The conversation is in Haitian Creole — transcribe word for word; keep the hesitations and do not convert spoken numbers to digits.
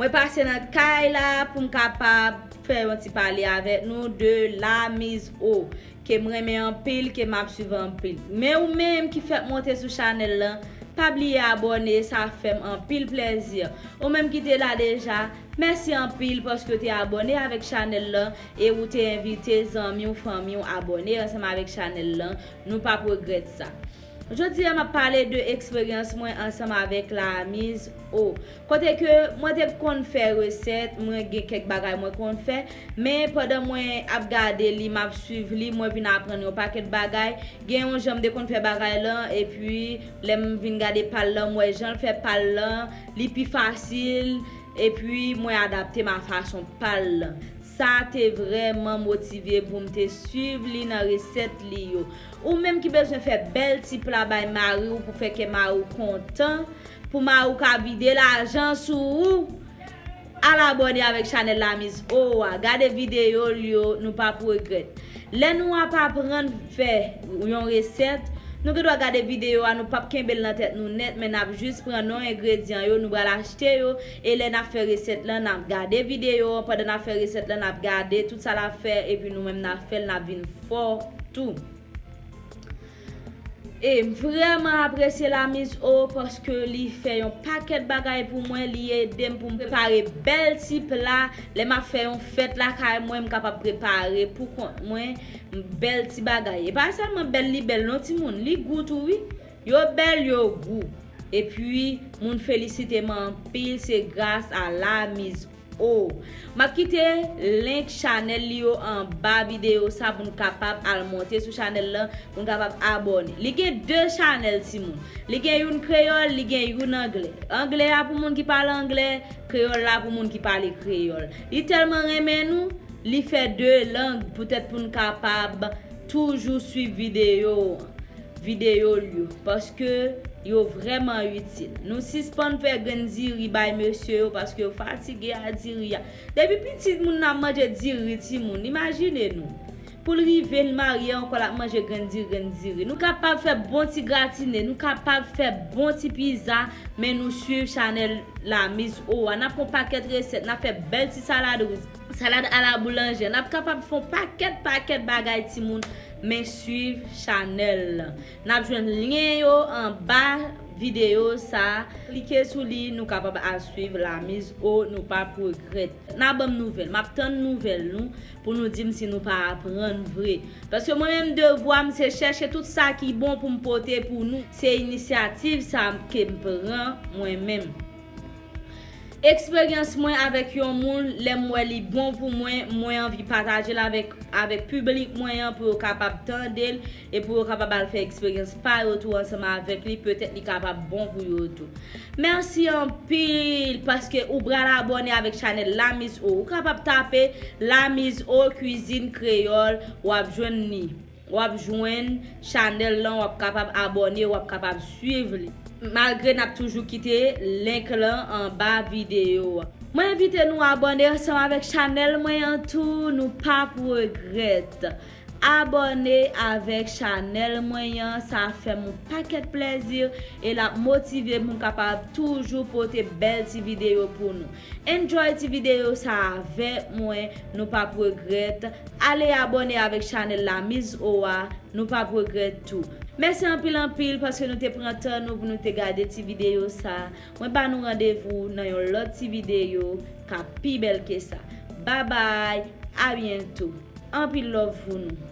Mwen pase nan kay la pou m kapab fè yon ti pale avèk nou de Lamiz O, ke m renmen anpil, ke m ap swiv anpil. Men ou menm ki fèk monte sou chanèl lan, pa bliye abòne, sa fè m anpil plèzi. Ou menm ki te la deja, mèsi anpil paske w te abòne avèk chanèl lan e ou te envite zanmi w, fanmi w abòne ansanm avèk chanèl lan. Nou p ap regrèt sa. Jodi a, m ap pale de eksperyans mwen ansanm avèk Lamiz O. Kote ke mwen te konn fè resèt, mwen gen kèk bagay mwen konn fè, men pandan mwen ap gade li, m ap swiv li, mwen vin aprann yon pakèt bagay. Gen yon jan m te konn fè bagay lan, epi lè m vin gade pa l lan, m wè jan l fè pa l lan, li pi fasil, epi mwen adapte m a fason pa l lan. Sa te vrèman motive m pou m te swiv li nan resèt li yo. Ou menm ki bezwen fè bèl ti pla bay mari w pou fè kè mari w kontan, pou mari w ka vide lajan sou ou, al abòne avèk chanèl Lamiz O a. Gade videyo l yo, nou p ap regrèt. Lè nou ap aprann fè yon resèt, nou gendwa gade videyo a, nou p ap kenbe l nan tèt nou nèt, men n ap jis pran non engredyan yo, nou pral achte yo, e lè n ap fè resèt lan, n ap gade videyo an, pandan n ap fè resèt lan, n ap gade tout sa l ap fè, epi nou menm n ap fè l, n ap vin fò tou. E m vrèman apresye Lamiz O paske li fè yon pakèt bagay pou mwen, li ede m pou m prepare bèl ti pla. Lè m ap fè yon fèt lakay mwen, m kapab prepare pou kont mwen bèl ti bagay. E pa sèlman bèl li bèl non, timoun, li gou tou, wi. Yo bèl, yo gou. Epi, moun felisite m anpil, se gras a Lamiz O. M ap kite link chanèl li yo anba videyo sa pou n kapab al monte sou chanèl lan, pou n kapab abòne. Li gen de chanèl, timoun. Li gen youn kreyòl, li gen youn anglè. Anglè a pou moun ki pale anglè, kreyòl la pou moun ki pale kreyòl. Li tèlman renmen nou, li fè de lang poutèt pou n kapab toujou swiv videyo, videyo l yo, paske yo vrèman itil. Nou sispann fè grenn diri bay mesye yo paske yo fatige a diri a. Depi pitit moun nan ap manje diri, timoun, imajine nou. Pou l rive l marye ankò, l ap manje grenn diri, grenn diri. Nou kapab fè bon ti gratine, nou kapab fè bon ti piza, men nou swiv chanèl Lamiz O a. N ap fè yon pakèt resèt, n ap fè bèl ti salad ri, salad a la boulanjè. N ap kapab fè yon pakèt, pakèt bagay, timoun, men swiv chanèl lan. N ap jwenn lyen yo anba videyo sa. Klike sou li, nou kapab al swiv Lamiz O, nou p ap regrèt. N a ban m nouvèl. M ap tann nouvèl nou pou nou di m si nou pa aprann vre. Paske mwen menm, devwa m se chèche tout sa ki bon pou m pote pou nou. Se inisyativ sa ke m pran mwen menm. Eksperyans mwen avèk yon moun, lè m wè li bon pou mwen, mwen anvi pataje l avèk, avèk piblik mwen an pou yo kapab tande l e pou yo kapab al fè eksperyans pa yo tou ansanm avèk li, petèt li kapab bon pou yo tou. Mèsi anpil paske ou pral abòne avèk chanèl Lamiz O. Ou kapab tape Lamiz O Cuisine Créole, w ap jwenn li. W ap jwenn chanèl lan, w ap kapab abòne, w ap kapab swiv li. Malgre n ap toujou kite link lan anba videyo a. Mwen envite nou abòne ansanm avèk chanèl mwen an tou, nou p ap regrèt. Abòne avèk chanèl mwen an, sa fè m yon pakèt plèzi e l ap motive m pou m kapab toujou pote bèl ti videyo pou nou. Enjoy ti videyo sa avèk mwen, nou p ap regrèt. Ale abòne avèk chanèl Lamiz O a, nou p ap regrèt tou. Mèsi anpil anpil paske nou te pran tan nou pou nou te gade ti videyo sa. Mwen ba nou randevou nan yon lòt ti videyo k ap pi bèl ke sa. Babay, a byento. Anpil love pou nou.